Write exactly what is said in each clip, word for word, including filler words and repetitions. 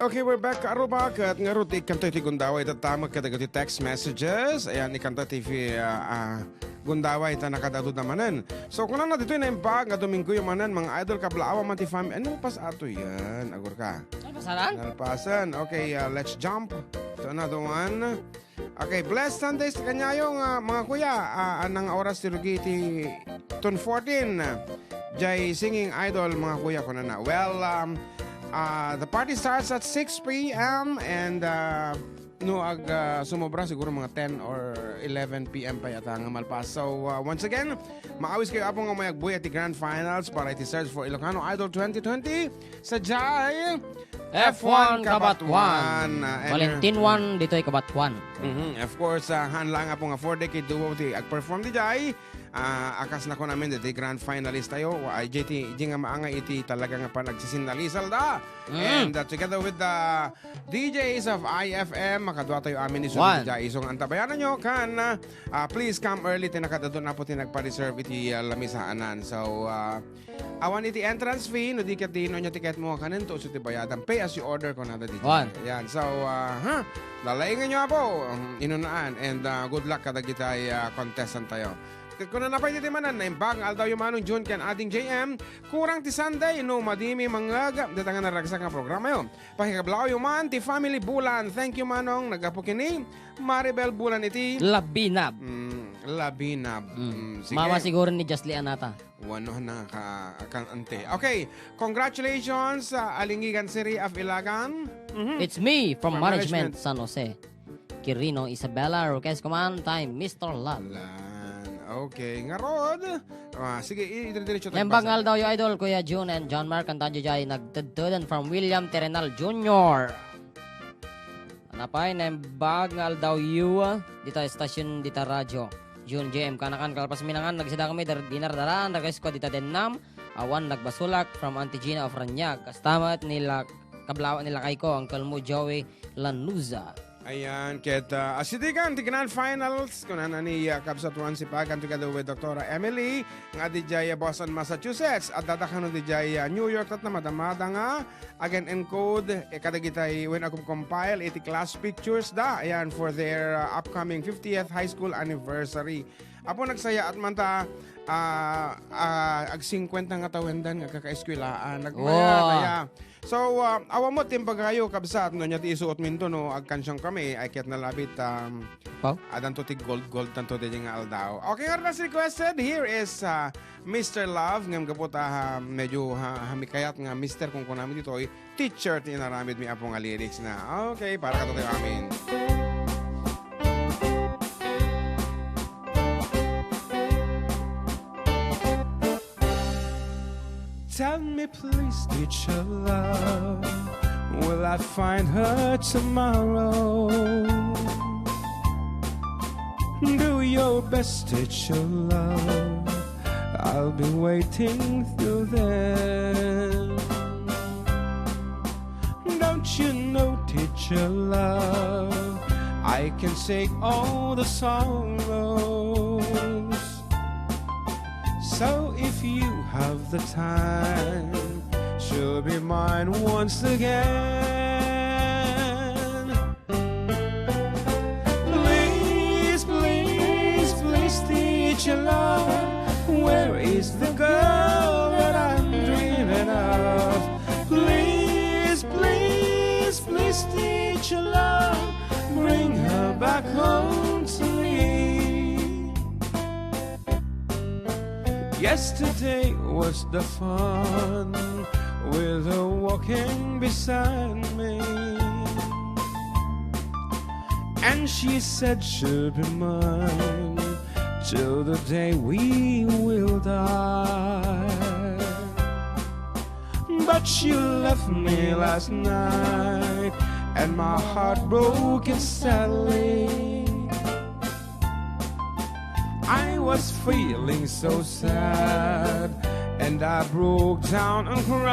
Okay, we're back, Aruba. Ket ngarud, ikkanto iti gundaway, tattamek kadagiti text messages. Ayan, ikkanto iti, ah, ah, gundaway, ta nakadawdawda manen. So, kunana ditoy naimbag nga Domingoyo manen, mga idol, kablaawa man ti fam-, ano, pas ato yan? Agurka. Nalpasan? Nalpasan. Okay, uh, let's jump to another one. Okay, blessed Sundays kaniayo nga mga kuya. Ah, anang oras ti rugi ti Tun fourteen? Jay singing idol, mga kuya, kunana. Well, um, uh, the party starts at six p m and, uh, no, ag, uh, sumobra siguro mga ten or eleven p m pa yata nga malpas. So, uh, once again, maawis kayo, Apo, nga may agbuya ti grand finals para iti Search for Ilocano Idol twenty twenty. Sadiay F one Kabatuan. Ah, and Valentin one, ditoy Kabatuan. Mhm. Of course, ah, haan lang, Apo, nga four-decade duo ti ag-perform diay. Ah, akas na kunamin, ditoy grand finalist tayo. Wa-, ay, J T, di nga maangay iti talaga nga panagsisinnalisal da. Mm. And, ah, together with the D Js of I F M, makadua tayo amin ni One. Diay. So, nga antabayanan nyo, kan, ah, ah, please come early, ti nakadadun na po ti nagpa-reserve iti, ah, lamisaanan. So, ah, awan iti entrance fee, no di ket di ino nyo ticket mo, kanen to, so ti bayadan. Pay as you order, kunada di One. Yan. So, ah, ha? Lalaingan nyo, Apo. Um, inunaan. And, ah, good luck kadagitay, ah, contestant tayo. Ket kunana pay ti manen, naimbag nga aldaw yo manong June ken Ading J M, kurang ti Sunday, no, madimi mangngeg, dita nga naragsak nga programa yo. Pakikablaw yo man ti family Bulan. Thank you, Manong. Naggapu kini Maribel Bulan iti Labinab. Mm, Labinab. Mm. Mm, sige. Mama siguro ni Jasly Anata. Wano na ka, kan ante. Okay, congratulations, ah, Alingigan Siri of Ilagan. Mhm. It's me from From management, management. San Jose. Quirino Isabella, request ko man, time, Mister Love. Lan. Okay, ngarud. Ah, sige, i-, idire-diretso tayo Nembang basa. Aldaw yo, idol, Kuya Jun and John Mark, kantan jay nagtedteden from William Terenal Junior. Napay, nembag nga aldaw yo, dita estasyon, dita radyo. Jun J M, kanakan, kalpas minangan, nagsida kami, dar-, dinardaraan, request ko, dita Dennam, awan nagbasolak, from Auntie Gina of Ranyag. Kastamat nila, kablawa nila kay ko, Uncle Mo Joey Lanuza. Ayan, ket, ah, asitigan ti grand finals, kunana ni, ah, Kabsat Juan Sipagan together with Doktora Emily, nga diay, ah, Boston, Massachusetts, at dadakano diay, ah, New York, ket namadamada nga, again, encode, eh, kadagitay, when ako compile, iti class pictures da, ayan, for their, ah, upcoming fiftieth high school anniversary. Apo, nagsayaat man ta, ah, ah, ag singkwenta nga tawendan nga kakaeskuelaan. Nagmaya, Wow. kaya, So, ah, awan met ti imbagayo, kabsat, no, nia ti isuotminto, no, agkansiang kami, ay ket nalabit, um, Pau? adanto ti gold-gold tanto ditoy nga aldaw. Okay, nga nas requested, here is, ah, Mister Love, ngem gapu ta, ah, medyo, ha, hamikayat nga mister kung kunami ditoy, teacher ti inaramid mi, Apo, nga lyrics na. Okay, para kadatayo amin. Tell me please, teacher love, will I find her tomorrow? Do your best, teacher love, I'll be waiting till then. Don't you know, teacher love, I can shake all the sorrows. So if you have the time, she'll be mine once again. Please, please, please, teacher love, where is the girl that I'm dreaming of? Please, please, please, teacher love, bring her back home to me. Yesterday was the fun with her walking beside me. And she said she'll be mine till the day we will die. But she left me last night, and my heart broken sadly. I was feeling so sad, and I broke down and cried.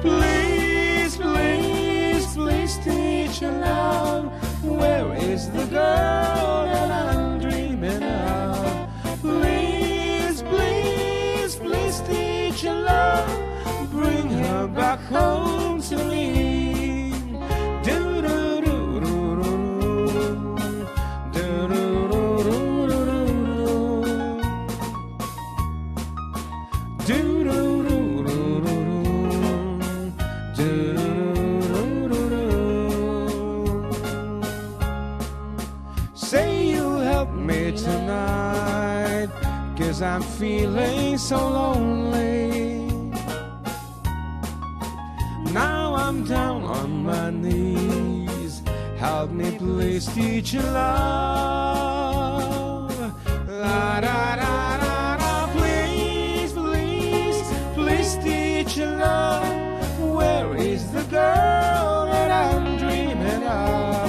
Please, please, please, teacher love, where is the girl that I'm dreaming of? Please, please, please, teacher love, home to me. Do-do-do-do-do-do. Do-do-do-do-do-do. Do-do-do-do-do-do. Do-do-do-do-do-do. Say you'll help me tonight, 'cause I'm feeling so lonely. Now I'm down on my knees. Help me, please, teacher love. La da da da da, please, please, please, teacher love. Where is the girl that I'm dreaming of?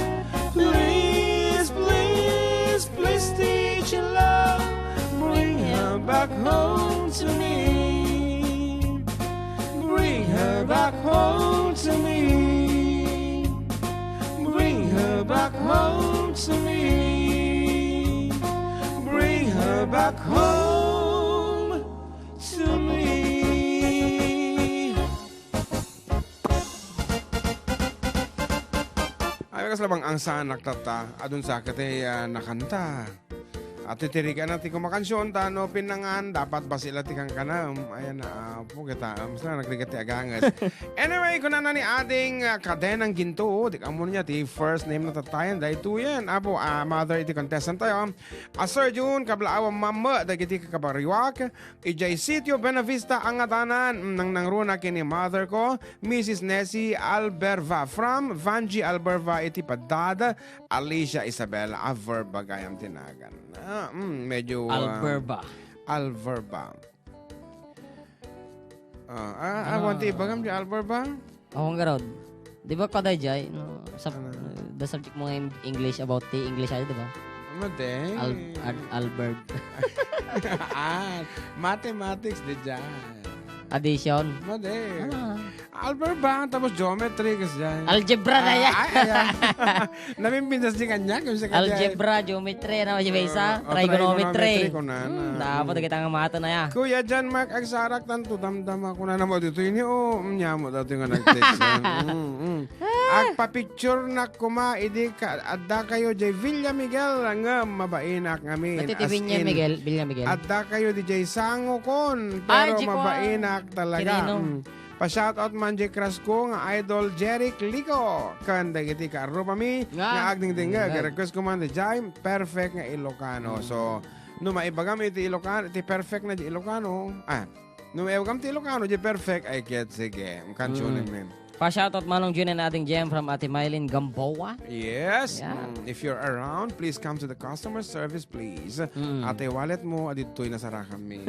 Please, please, please, teacher love, bring her back home to me. Bring her back home to me. Bring her back home to me. Bring her back home to me. Ay, kas labang ang sanak tatta, adun sa kati, ah, nakanta. At titirigan na ti kumakansion, ta no pinangan, dapat basila ti kankanam. Ayan na, apo, kita, am, sa nagrigat ti aganges. Anyway, kunana ni ading, ah, Kadenang Ginto, di ka mo niya, ti first name na tatayan, dahil tuyan. Apo, ah, mother, iti contestant tayo. Ah, Sir June, kablaawan, mama, dagiti kakabariwak. Idiay sitio Buenavista a ngatanan, mm, nangnangruna ken ni mother ko, Missus Nessie Alberva from Vangie Alberva iti Padada, Alicia Isabel Alberva gayam ti nagan. Ah, mm, medyo, ah, Alberva. Alberva. Ah, ah, ah, Ano? Awan ti ibagam di Alberva? Awan garud. Di ba kada jay, no, sub-, Ano? The subject mo nga in English about the English, ay, di ba? Madi. Al-, Al-, Albert. Ah, mathematics di jay. Addition. Madi. Ah. Alberva, tapos geometry, kasi jay. Algebra na Ah, yan. Ay, ayan. Napimpintas di kanya, kasi kanya. Algebra, geometry, ano, di ba isa? Ah, trigonometry. Trigonometry, kunana. Hmm, dapat kita nga mato na ya. Kuya John Mark, agsarak tanto, damdama, kunana mo dito, ini, oh, mm, nya mo dito nga nag-text, ah. Mm, mm. Agpapicture na kuma, idi ka, adda kayo, jay Villa Miguel, nga mabainak ngamin. Pati ti As Villa in, Miguel, Villa Miguel. Adda kayo, di jay Sango kon, Ay, pero di ko, ah. Mabainak talaga. Kirino. Mm. Pa-shoutout man jay crush ko nga idol Jeric Lico ken dagiti kaarrupami Nga. Nga agdingdingngeg. Nga. Request ko man ti jay perfect nga Ilocano. Mm. So, no maibagam iti Ilocano, iti perfect na di Ilocano, ah, no maibagam ti Ilocano, di perfect, ay ket, sige, kansionen Mm. men. Pa-shoutout Manong Jun and Ading Jem from Ate Mylene Gamboa. Yes. Yeah. Mm, if you're around, please come to the customer service, please. Mm. Ate, wallet mo, aditoy nasarakan mi.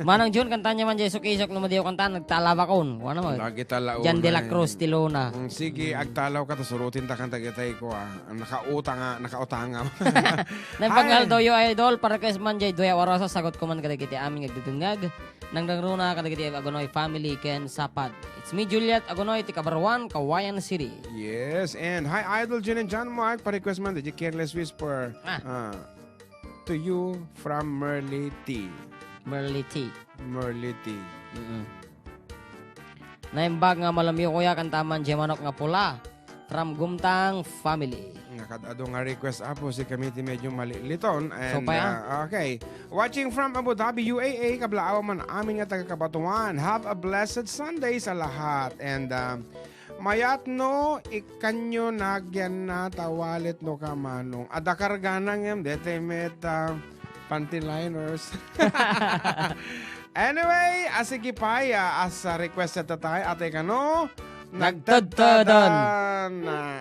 Manang Jun, kanta niya man jay isok-isok, no madi a kanta, nagtalabakon. Kuan mo. Lagi talaw Jan de la na Cruz, yan. Ti Luna. Mm, sige, Mm. agtalaw ka, ta surutin ta kanta kitay ko, ah. Nakautang, ah, nakautang, ah. Naimbag nga Hi. Aldaw, yo, idol, pa-request man jay Duya Warosa, sagot ko man kadagiti amin nga agdudungag. Nangnangruna kadagiti Agonoy family ken Sapad. It's me, Juliet Agonoy, ti Kabaruan, Cauayan City. Yes, and hi, Idol Jun and John Mark, pa-request man, di Careless Whisper. Ah. Ah. To you from Merly T. Merly T. Merly T. Mm-mm. Naimbag nga malamiw kuya, kanta man jay Manok nga Pula from Gumtang family. Nga kad-adu nga request, apo, si kami ti medyo maliliton. And, So, pa, ah, okay. Watching from Abu Dhabi, U A E, kablaaw man amin nga taga Kabatuan. Have a blessed Sunday sa lahat. And, ah, Mayat no, ikkanyo nagyan na ta wallet no ka manong. Adda kargana ngem, dete met, ah, panty liners. Anyway, ah, sige pay, ah, as, ah, requested ta tayo, ate kano, Nagtadtadan. Nagtadtadan. Ah,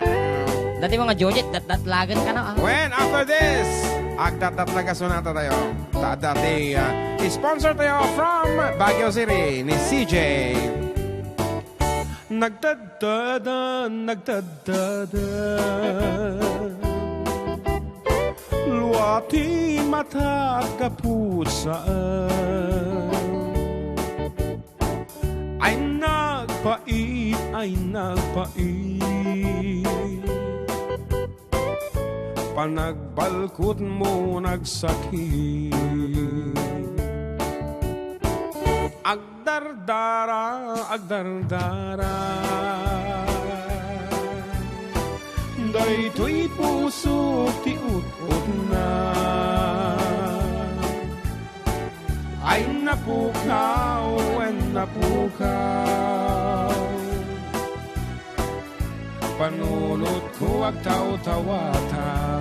Dati mga Jojit, datdatlagan ka na, ah. When after this, agtattatlaga sunata tayo. Ta-, dati, ah, sponsor tayo from Baguio City ni C J. Nagtadtadan, nagtadtadan. Luati mata kapusaan. Ay nagpait, ay nagpait. Panagbalkut mo nagsakit. Agdardara, agdardara. Daytoy pusok ti ut-utna. Ay napukaw, ay napukaw. Panunotko agtawtawataw.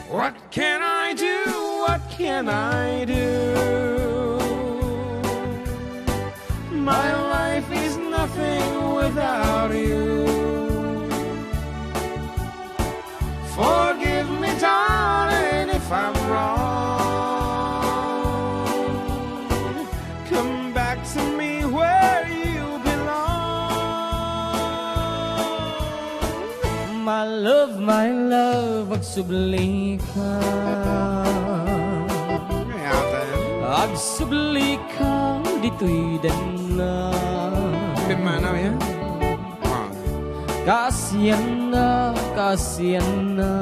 What can I do? What can I do? My life is nothing without you. Forgive me, darling, if I'm wrong. Come back to me where you belong. My love, my love, agsubli ka. May ate. Agsubli ka ditoy denna. Pimanaw yan? Ah. Kaasianna, kaasianna.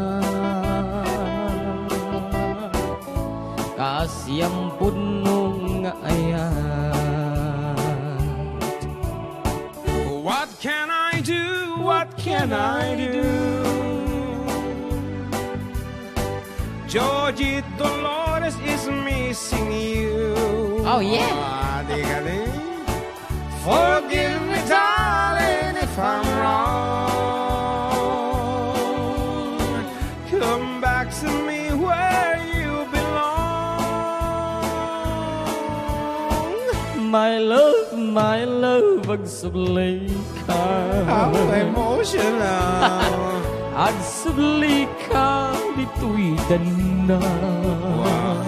Kaasian pudno nga ayat. What can I do? What can I do? Georgie Dolores is missing you. Oh, yeah. Ah, di ka di? Forgive me, darling, if I'm wrong. Come back to me where you belong. My love, my love, agsubli ka. How emotional. Agsubli ka ditoy denna. Wow.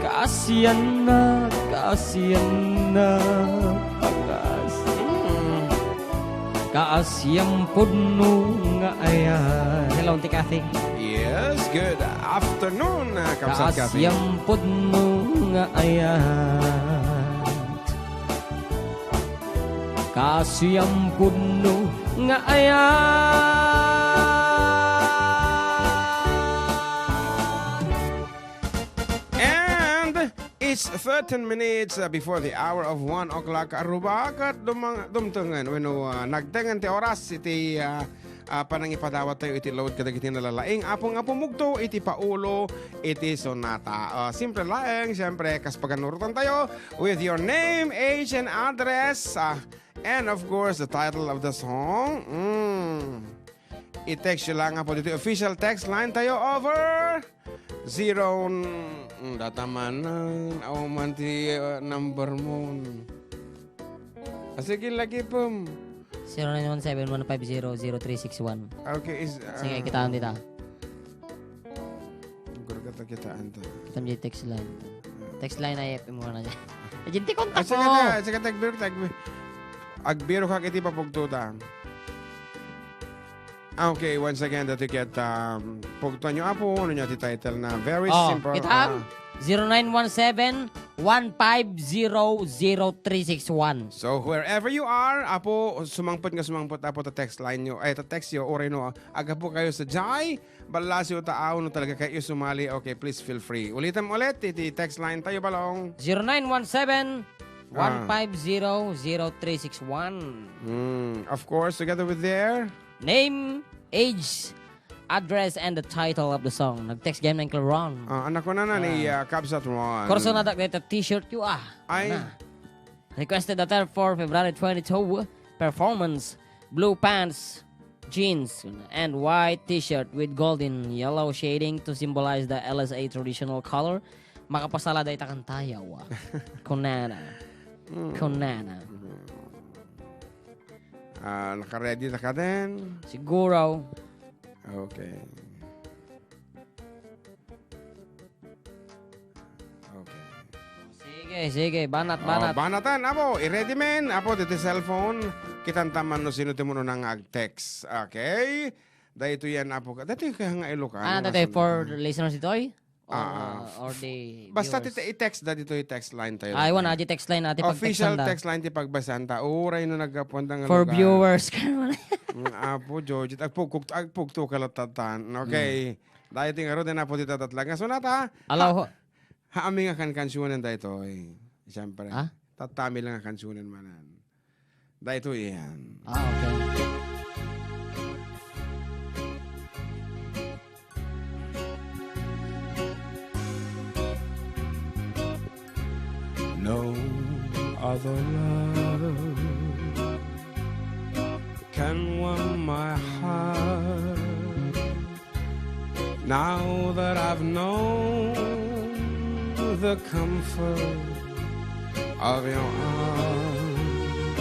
Kaasianna, kaasianna, kaasi-, mm, kaasian pudno nga ayat. Hello, Auntie Kathy. Yes, good afternoon, uh, Kapsat Kathy. Kaasian pudno nga ayat. Kaasian pudno nga ayat. And it's thirteen minutes, uh, before the hour of one o'clock. Aruba ket dumang-, dumtengen wenno, uh, nagtengen ti oras iti, uh, uh, panangipadawat tayo iti load kadagiti nalalaing Apo nga pumugto iti paulo iti sonata. Uh, simple laeng, siyempre, kas paganurotan tayo with your name, age, and address, uh, and of course, the title of the song. Mm. I-text nyo lang nga po dito. Official text line tayo over zero, mm, data man, ah, awan man ti, ah, number mo. Ah, sige, lagi po. Zero nine one seven one five zero zero three six one. Okay, is, ah, sige, kitaan dita. Gurga ta kitaan ta. Kitam di text line. Text line ay F M muna dyan. Agent ti kontak mo. Ah, sige, sige, text, text. Agbiro ka iti papugtutan. Ah, okay, once again, dati ket, um, pugtuan nyo, Apo, ano niya ti title na? Very simple. Oh, kitam? Ah. Zero nine one seven, one five zero, zero three six one. So, wherever you are, Apo, sumangpet nga sumangpet, Apo, ta text line nyo, ay, ta text nyo, uray no, agapo kayo sa jay, balasyo ta, aw, no talaga kayo sumali, okay, please feel free. Ulitan ulit, iti text line tayo, Balong. Zero nine one seven, one five zero, zero three six one. Ah. Mm, of course, together with their name, age, address, and the title of the song. Nag-text gayam ni Uncle Ron. Ah, anak ko na na ni, ah, Kabsat Ron. Kurso na dak dito t-shirt yu, ah. Ay. Na. Requested the third for February twenty-two. Performance, blue pants, jeans, and white t-shirt with golden yellow shading to symbolize the L S A traditional color. Makapasala da ita kantayaw. Kunana. Mm. Kunana. Mm. Ah, naka-ready na ka din? Siguro. Okay. Okay. Sige, sige. Banat, oh, banat. Banatan, Apo. I-ready men. Apo, diti cellphone. Kitanta man no sino ti muna nga ag-text. Okay? Daytoy yan, Apo. Daytoy kaya nga Ilocano. Ah, daytoy for listeners itoy? Ah, ah. Or the viewers? Basta ti, i-text da dito, i-text line tayo. Ay, wala, di text line, ati pagtextan da. Official text line ti pagbasaan ta. Uray no naggapuan da nga lugar. For viewers, kaya wala. Mm, Apo, George, agpugkuk-, agpugto ka latatan. Okay. Mm. Daytoy ngarud, Apo, ti tatlatlag nga sonata. Alaw. Ha, ha, amin nga kankansionen daytoy. Siyempre. Ha? Tatta amin lang nga kansionen manen. Daytoy iyan. Ah, okay. No other love can warm my heart. Now that I've known the comfort of your arms,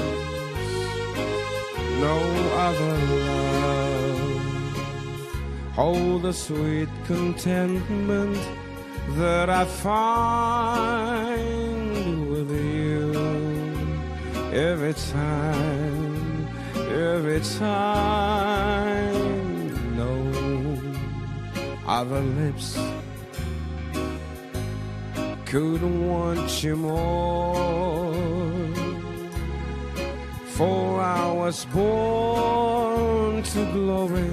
no other love hold the sweet contentment that I find with you every time, every time. No other lips could want you more, for I was born to glory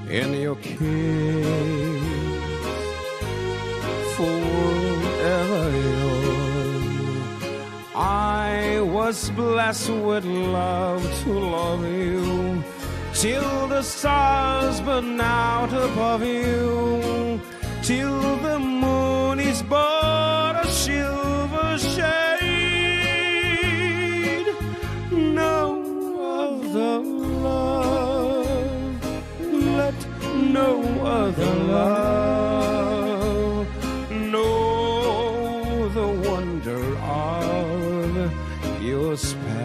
in your kiss. Forever yours, I was blessed with love to love you till the stars burn out above you, till the moon is but a silver shade. No other love, let no other love know the wonder of your spell.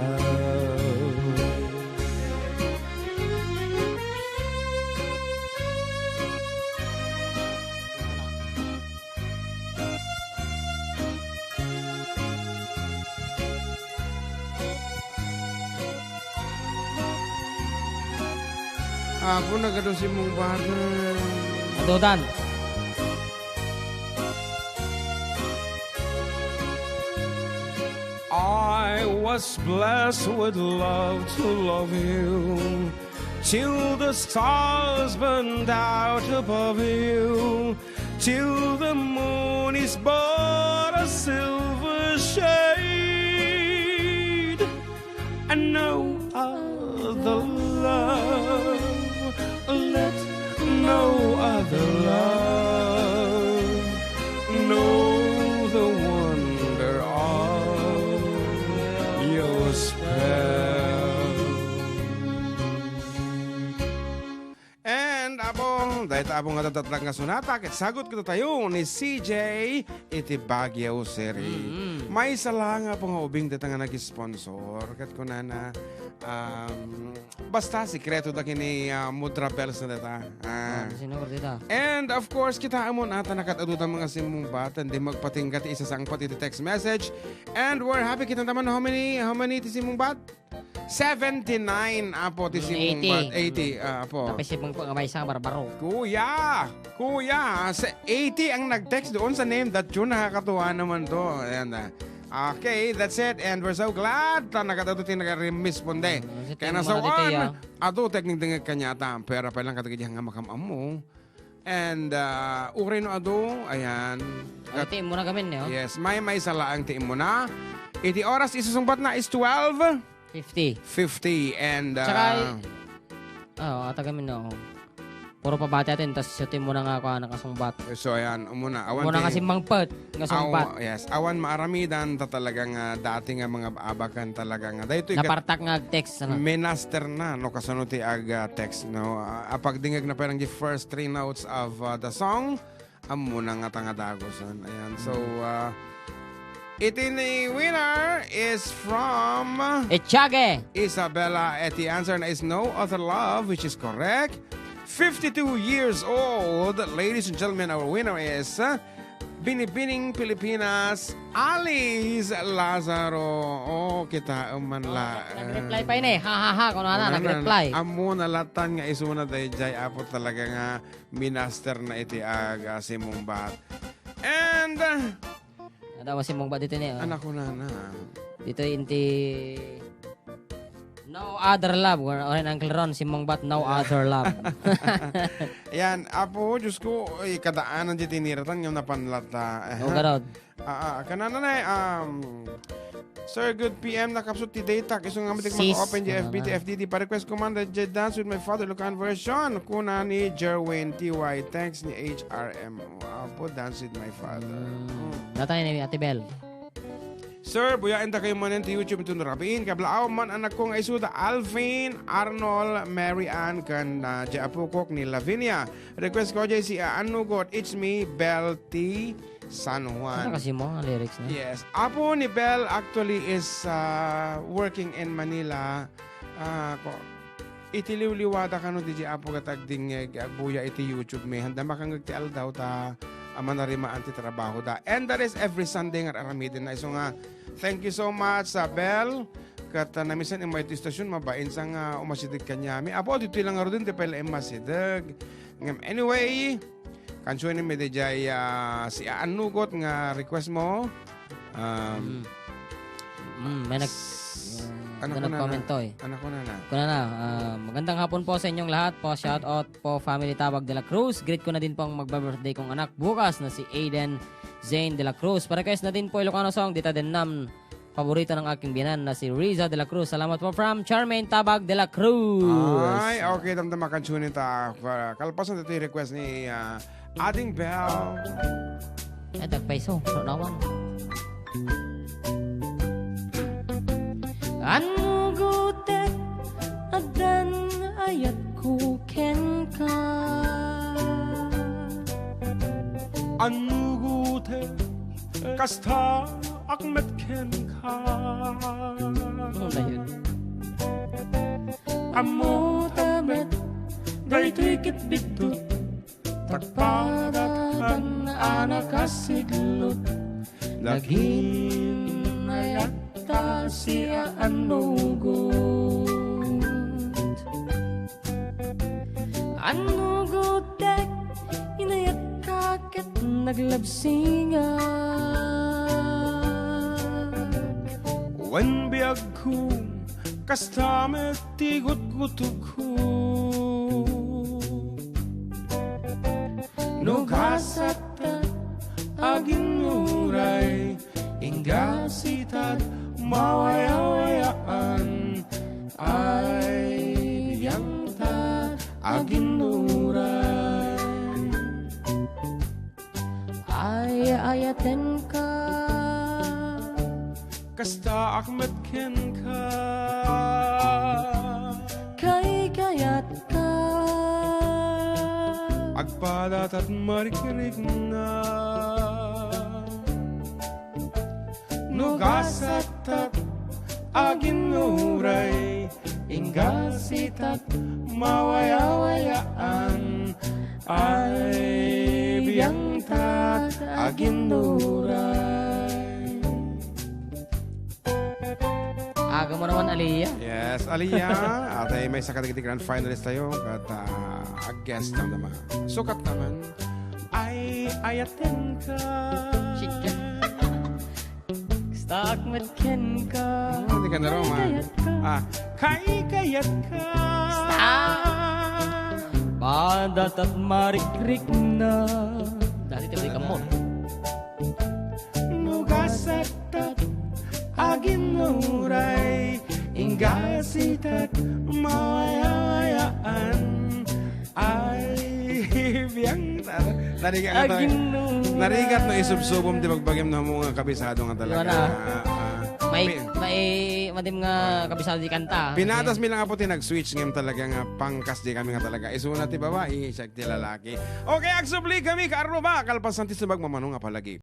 Apo, nagadu simmungbat. Adudan. I was blessed with love to love you till the stars burned out above you, till the moon is but a silver shade, and no other love, let no other love know the wonder of your spell. And, Apo, dayta, Apo, nga tatlatlag nga sonata, ket sagut kadatayo ni C J iti Baguio City. Mm. Maysa laeng, Apo, nga ubing dayta nga nag-sponsor. Ket kunana, um, basta sikreto da kini, ah, Mudra Bells na dayta. Ah. Ah, sino dayta? And of course, kitaem mo na ta nakaad-adu ta nga simmungbat, di magpatingga ti isasangpet iti text message. And we're happy, kita naman how many, how many ti simmungbat? Seventy-nine, Apo, ti simmungbat. Eighty. Eighty, ah, Apo. Tapos simmungbat nga maysa nga barbaro. Kuya! Kuya, sa eighty ang nag-text doon sa name that yun, nakakatuwa naman to. Ayan na. Okay, that's it. And we're so glad ta nakaad-adu ti nagresponde. Kaya na sa one, adu teknik dengeg kanyata. Pero pa lang katagid nga makam-ammo. And, ah, uray no adu, ayan. Ay, ti immuna gamin, no? Yes, maymaysa laeng ti immuna. Iti oras, isusungbat na is twelve fifty. Fifty, and, ah, tsaka, oh, ata gamin, no? Puro pabati atin, tas isu ti immuna nga kuan, nakasungbat. So, ayan, umuna. Awan ti nga simmungbat. Nga sungbat. Aw-, yes. Awan maaramidan ta talaga nga dati nga mga abakan talaga nga. Daytoy ket napartak nga ag-text, ano? Minaster na, no, kasano ti ag, ah, text, no? Ah, apagdingeg na parang the first three notes of, ah, the song, ammona nga ta nga dagusan. Ayan. So, ah, iti ni winner is from Echage. Isabela. Iti answer na is no other love, which is correct. Fifty-two years old. Ladies and gentlemen, our winner is, uh, Binibining Pilipinas, Alice Lazaro. Oh, kita man la. Nag-reply pa ini. Ha, ha, ha. Kuno na, nag-reply. Ammona latan nga isuna dayjay, Apo, talaga nga minaster na iti aga simmungbat. And, uh, ada simmungbat dito ni, oh. Anak ko na na. Dito inti No other love. Or, or in Uncle Ron, Simmong Bat, no other love. Ayan, Apo, Diyos ko, ay, kadaanan di tiniratan, nga napanlata. Eh, Oh, ha? garod. Ah, ah, kanana na, eh, um, Sir, good P M, nakapsut ti daytak. Isu nga matik Sis, maka-open di F B ti ano na. F D D. Pa-request ko man, the J Dance with My Father, Ilocano version. Kuna ni Jerwin T Y. Thanks ni H R M. Apo, Dance with My Father. Mm. Mm. Natay ni Ate Bel. Sir, buyaen ta kayo manen ti YouTube ito narabiin. Kablaaw man anak ko nga isuda, Alvin, Arnold, Mary Ann, kan, ah, di apukok ni Lavinia. Request ko jay si, ah, Anugot, It's Me, Bel T. San Juan. Ano kasi mo ang lyrics na? Yes. Apo ni Bel actually is, ah, working in Manila. Ah, ko, iti liwliwada kano di apo ket agdingngeg, agbuya iti YouTube mi. Handa makangeg ti aldaw ta, ah, manarimaan ti trabaho da. And that is every Sunday nga aramiden na. Isu nga, thank you so much, ah, Bel. Ket, ah, namisan immayo ti istasyon, mabain sa nga umasideg kaniami. Apo, ditoy lang ngaruden, ti pay la immasideg. Ngem, anyway, kansuenenmi daydiay, ah, si Aannugot nga request mo. Um, Mm. Mm, may nag-, s-, uh, ano may ko na nag-comment na? To eh. Ano ko na na? Kunana, ah, magandang hapon po sa inyong lahat. Pa-shoutout po, family Tabag de la Cruz. Greet ko na din po ang magba-birthday kong anak bukas na si Aiden Zane de la Cruz. Pa-request na din po, Ilocano song, Dita Dennam. Paborito ng aking biyanan na si Riza de la Cruz. Salamat po from Charmaine Tabag de la Cruz. Ay, okay, damdama kan tune ta. Kalpasan ito yung request ni, ah, Ading Bell. Ay, tagpaiso. Wala naman. Annugot, addan ayat ko kenka. Annugot, kasta ak met kenka. Ano na yun? Ammota met, daytoy ket biddut, tagpadatan a nakasidlot, nagin ayatta si Aannugot. Annugotek, inayatka ket naglabsingak. Wen biagko, kasta met ti gutgutogko. No gasattak, aginnuray, ingga sitak mawayawayaan. Ay, biangtak, aginnuray. Ay, ayatenka. Kastaak met kenka. Kaykayatka. Agpadatat marikrikna. No gasattak, aginnuray, ingga sitak mawayawayaan. Ay, biangtak, aginnuray. Aga mo naman, Aliyah. Yes, Aliyah. At ay may isa ka dagiti grand finalist tayo. At, ah, a-guest lang naman. Sukat naman. Ay, ayatenka. Shit ka. Kastaak met kenka. Oh, di ka na, Roma. Kaykayatka. Ah, kaykayatka. Stop. Padatat marikrikna. Dati, tabi ka mo. No gasattak, aginnuray, ingga sitak mawayawayaan. Ay, biang, narigat na, Aginnuray. Narigat no isubsubom ti bagbagim no mo nga kabisado nga talaga. Wala. Ah, ah. May, Pi- may, madim nga kabisado di kanta. Pinatas mi lang, Apo, ti nag-switch ngem talaga nga pangkas di kami nga talaga. Isuna ti babae, siak ti lalaki. Okay, agsubli kami, kaarruba, kalpasan ti sumagmamano nga palagi.